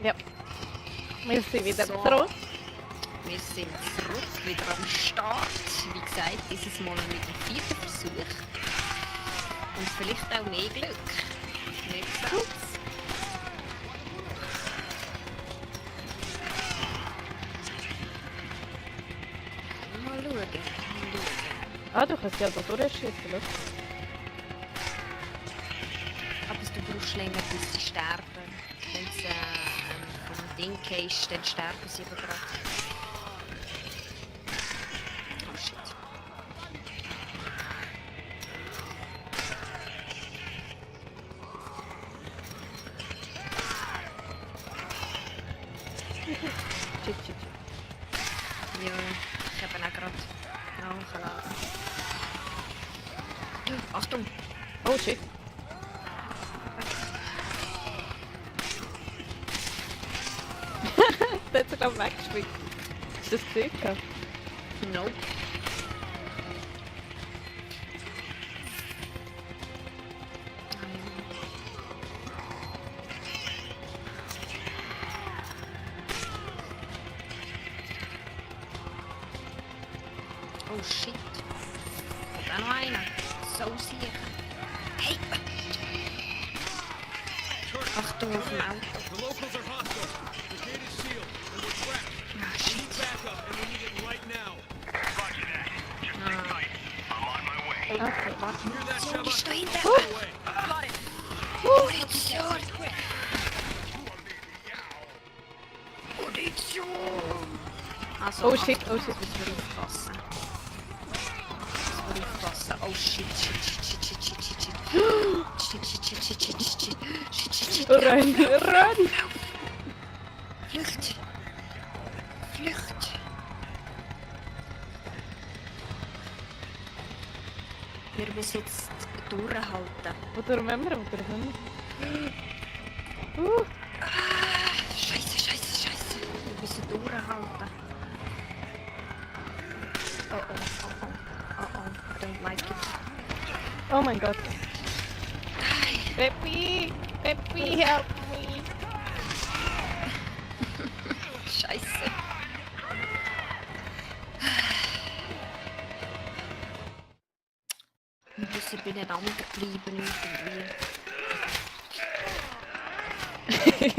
Ja. Wir sind wieder So. zurück. Wir sind zurück, wieder am Start. Wie gesagt, dieses Mal mit dem 4. Versuch. Und vielleicht auch mehr Glück. Nicht so. Mal schauen. Ah, du kannst ja da durchschießen, schau. Aber du brauchst länger, bis sie sterben. Wenn sie vom Ding ist, dann sterben sie aber gerade. Oh shit. Shit, shit. Ja, ich habe ihn auch gerade nachgeladen. Achtung! Oh shit. Der hat sogar weggeschwingt. Hast du das gesehen? Nope. Oh shit. Kommt auch noch einer. So sicher. Hey! Achtung auf dem Auto. The locals are hostile. The gate is sealed, and we're trapped. Ah, We need shit. backup, and we need it right now. Roger that. Just sit tight. I'm on my way. Okay, warte. Hear that, So, Shaba? bist du hinten? On the way. Got it. Munition! Munition! Also, Oh shit, Achtung, oh shit. müssen wir aufpassen. Müssen wir aufpassen. Oh shit, shit, shit, shit, shit, shit, shit, shit. Shit, shit, shit, shit, shit, shit, shit, shit, shit, shit. Renn, renn! Flucht! Flucht! Wir müssen jetzt durchhalten. Oder wenn wir, oder wenn wir. Scheiße, scheiße, scheiße. Wir müssen durchhalten. Oh oh, oh oh, oh oh. I don't like it. Oh mein Gott. Nein! Peppi! Peppi, help me! Scheiße. Wir müssen beieinander bleiben irgendwie.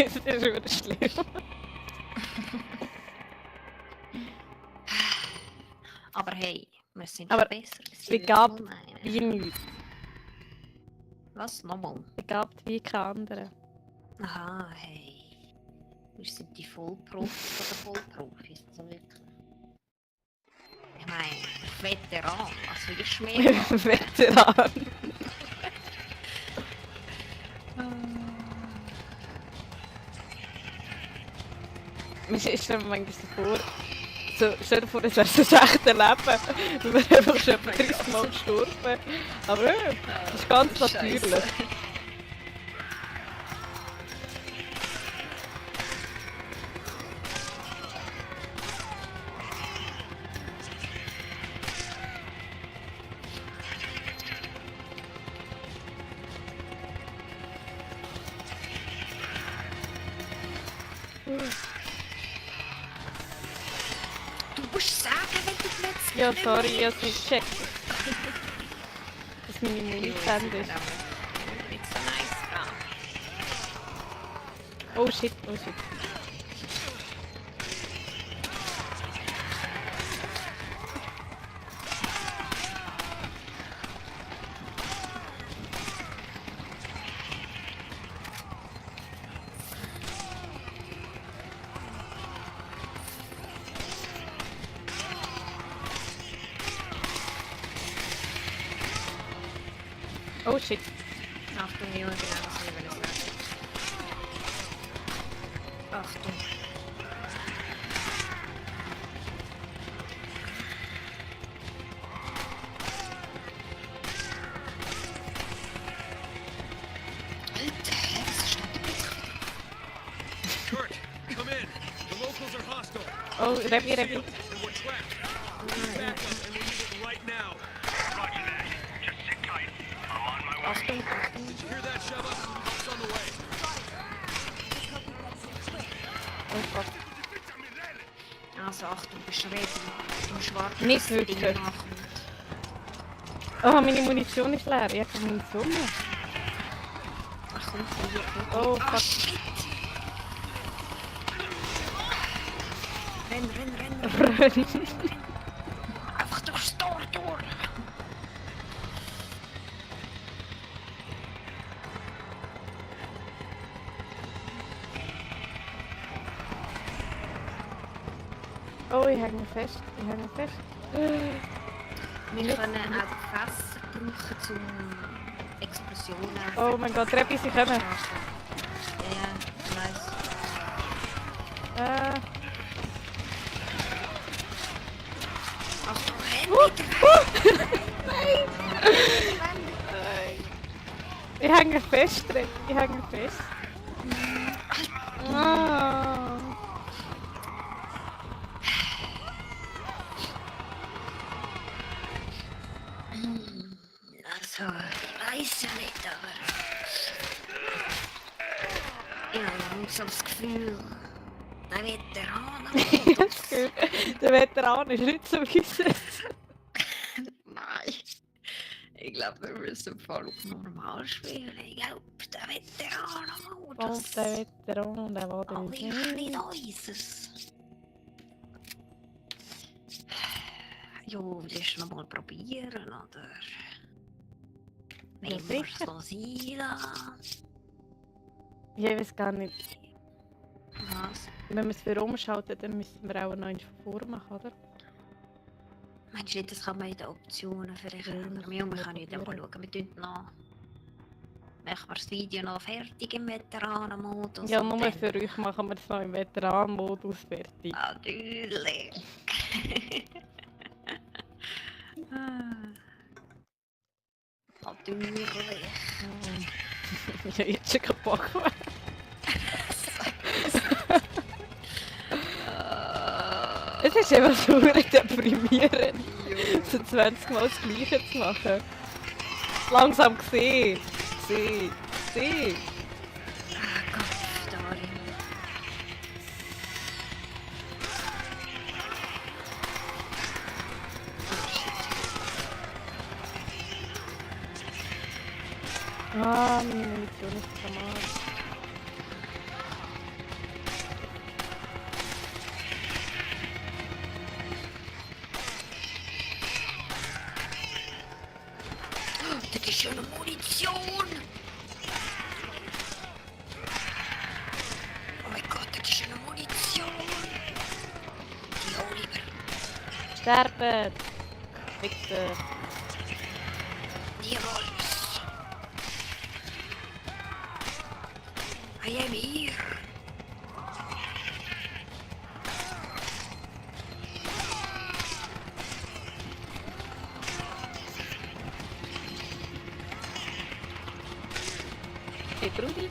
Das ist wirklich schlimm. Aber hey, wir sind Aber schon besser. als die begabt Leute, die wie meinen. nichts. Was? Nochmal? Begabt wie kein anderer. Aha, hey. Wir sind die Vollprofis von den Vollprofis. Also wirklich. Ich meine, Veteran, also ich mehr. Veteran. Mir stelle mir manchmal so vor, so, stell dir vor, das wäre so das echte Leben. Du wärst einfach schon etwa 30 Mal gestorben. Aber ja, das ist ganz natürlich. Scheisse. Du musst sagen, wenn du plötzlich Ja, nicht sorry, ich mehr hab's nicht gecheckt. Dass meine Muni getrennt ist. Nicht so nice, ja. Oh shit, oh shit. Oh shit. Achtung, Junge, genau das will ich sagen. Achtung. Alter, was steht da plötzlich? Kurt, come in. The locals are hostile. Oh, Rebi, Rebi. And we're trapped. We need backup, and we need it right now. Roger that. Just sit tight. I'm on my way. Achtung, Achtung. Did you hear that, Shaba? It's on the way. Oh Gott. Also Achtung, bist ready. Im schwarzen Nicht wirklich. Ding nachkommt. Oh, meine Munition ist leer. Ich habe keine Munition mehr. Ach komm, hier. Oh, Ah, fuck. shit! Renn. Einfach durchs Tor durch! Oh, ich hänge fest. Wir können auch Fässer brauchen zum Explosionen. Oh mein Gott, Treppe, sie kommen. Ja, ich weiss. Achtung, renn Ich hänge fest, Treppe. Ich hänge fest. Ah. Also, ich weiß ja nicht, aber... Ich habe langsam das Gefühl, der Veteran... Ich habe das Gefühl, der Veteran ist nicht so weiss. Nein. Ich glaube, wir müssen im Fall auf normal spielen. Ich glaube, der Veteran-Modus... Und der Veteran, der war Aber der ist nicht unseres. Ja, willst du noch mal probieren, oder? Ja, Wenn wir es sicher. so sein lassen. Ich weiß gar nicht. Was? Wenn wir es für umschalten, dann müssen wir auch noch eins von vor machen, oder? Meinst du nicht, das kann man in den Optionen vielleicht Ja, ändern? das Wir können wir können nicht mal probieren. schauen. Wir tun noch... Machen wir das Video noch fertig im Veteranenmodus? Ja, und nur dann- für euch machen wir es noch im Veteran-Modus fertig. Natürlich. Natürlich. Ich habe jetzt schon keinen Bock mehr. Es ist einfach so deprimierend, so 20 Mal das Gleiche zu machen. Langsam gesehen. Gesehen. Ah Gott, Darin. Ah, meine Munition ist normal. Das ist ja eine Munition! Oh mein Gott, das ist eine Munition! Die hol ich mir. Sterben! Wichser! Niemals! I am here! Hey, Brudi!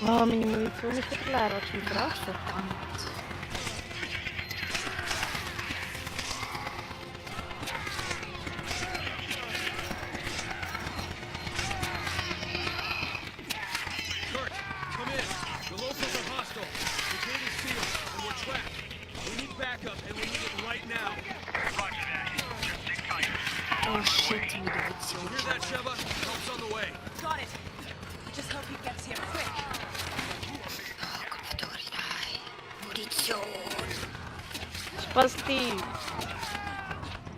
Oh, meine Munition ist wieder leer. Willst du mich verarschen? Verdammt! Kurt, come in. The locals are hostile. The gate is sealed, and we're trapped. We need backup, and we need it right now. Roger that. Just sit tight. Oh shit, die Munition. Hear that, Sheva? Help's on the way. Got it. Just hope he gets here quick. Oh Gott, Darin, nein. Munition! Spasti!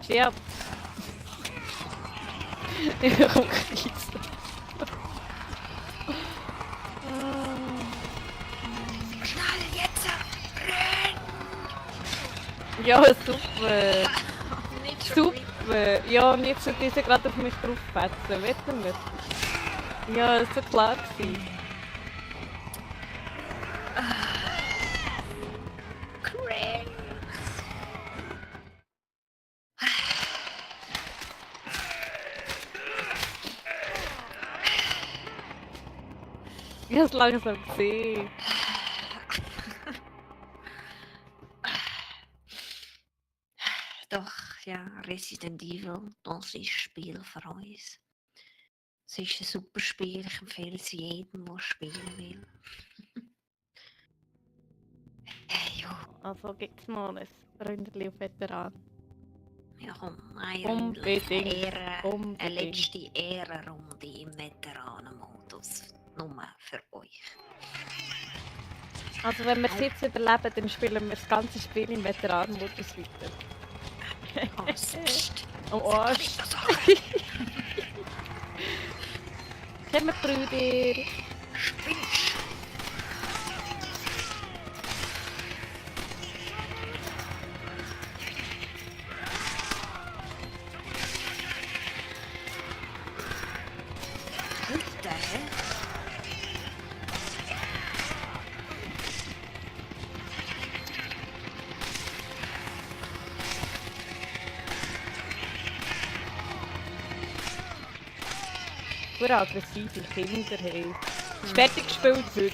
Stirb! Ich komm Krise. Schnell, jetzt! Renn! Ja, super! Nicht schon wieder. Super! Ja, und jetzt sollte diese gerade auf mich drauffetzen. Wetten wir? Ja, das war klar gewesen. Cringe. Ich hab's langsam gesehen. Doch, ja, Resident Evil, das ist Spiel für uns. Es ist ein super Spiel, ich empfehle es jedem, der spielen will. Ja, Also gibt es noch ein Ründerli auf Veteran. ja komm, eine Unbedingt, Eine unbedingt. letzte Ehrenrunde im Veteranenmodus. Nur für euch. Also wenn wir es jetzt überleben, dann spielen wir das ganze Spiel im Veteranenmodus weiter. Alles. Psst. Oh Arsch. Nicht so Sachen. Kommen Brüder. Spinnst. Alter, hä? Pure aggressive Kinder, hey. Ist fertig gespielt heute.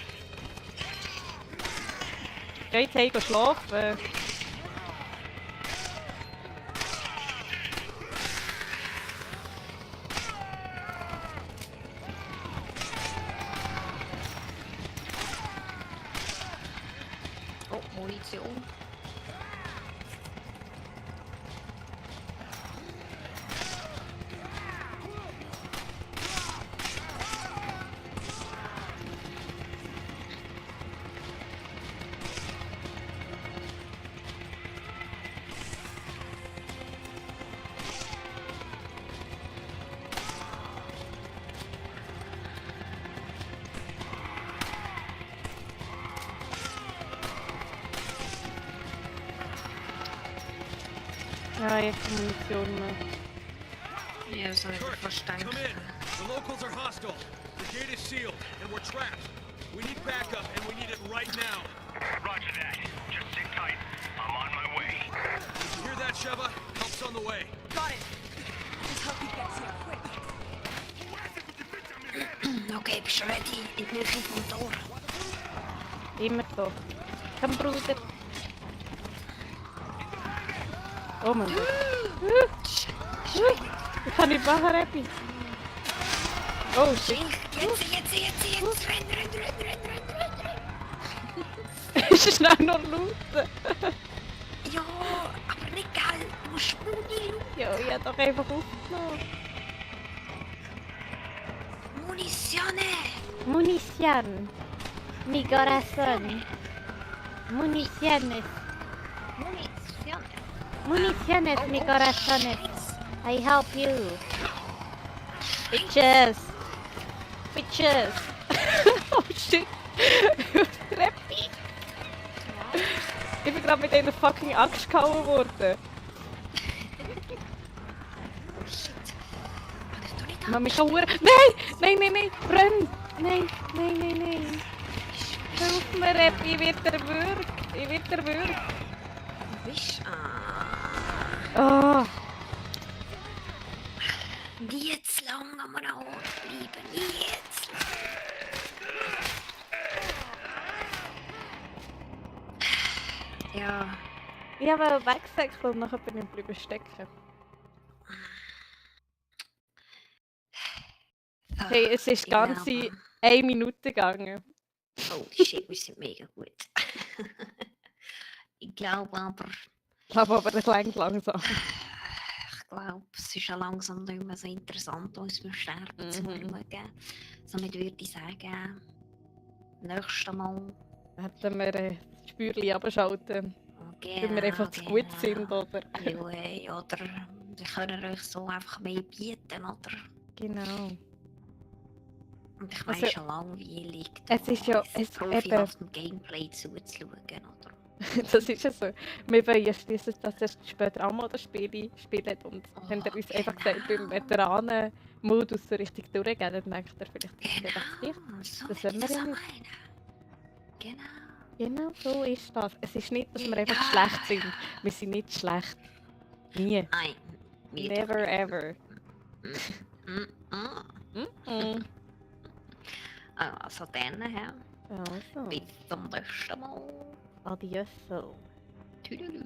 Geht heim schlafen. Oh, Munition. Ja, ich habe Munition mehr. Ja, das habe ich Kurt, verstanden. come in. The locals are hostile. The gate is sealed, and we're trapped. We need backup, and we need it right now. Roger that. Just sit tight. I'm on my way. Did you hear that, Sheva? Help's on the way. Got it. Just hope he gets here quick. Okay, bist du ready? In die Nähe vom Tor. Immer so. Komm, Bruder. Oh mein Gott. Ich kann nicht machen, Rappi. Oh shit. Jetzt, renn. Ist es schnell noch looten? Ja, aber nicht geil. Du musst Muni Ja, ich hab doch einfach aufgenommen. Munitione. Munición. Mi corazón. Municiones. Munition. Municiones, mi corazones. I help you. Bitches. Bitches. Oh shit. Rappi. Ich bin gerade mit einer fucking Axt gehauen worden. Oh shit. Kann ich doch nicht Mami, schau Nein! Nein, nein, nein! Renn! Nein, nein, nein, nein! Hilf mir, Rappi, ich werde erwürgt! Ich werde erwürgt! Wisch. Oh! Nie zu lang am Ort bleiben. Nie zu lang. Ja. Ich habe weggesäckelt und nachher bin ich bleiben stecken. Hey, es ist Ich ganze glaube- 1 Minute gegangen. Oh shit, wir sind mega gut. Ich glaube aber, Ich glaube aber, das klingt langsam. es ist ja langsam nicht mehr so interessant, uns beim Sterben zu Mhm. schauen. Somit würde ich sagen, nächstes Mal. Hätten wir das Spürchen abschalten, weil wir einfach zu gut sind, oder? Ja, hey, oder wir können euch so einfach mehr bieten, oder? Genau. Und ich Also, weiss schon langweilig, es ist ja- es es- eben- profihaft Gameplay zuzuschauen, oder? Das ist ja so. Wir wollen ja schließen, dass er später auch mal das Spiel spielt und wenn er uns einfach gesagt, beim Veteranen-Modus so richtig durchgeht, dann denkt er vielleicht, das ist einfach dich. so Das will wollen ich wir ja das nicht. meinen. Genau. Genau so ist das. Es ist nicht, dass wir einfach Ja. schlecht sind. Wir sind nicht schlecht. Nie. Nein. wir Never doch nicht. ever. Mm. Also dann, Also, bis zum nächsten Mal. adios. Tschüss.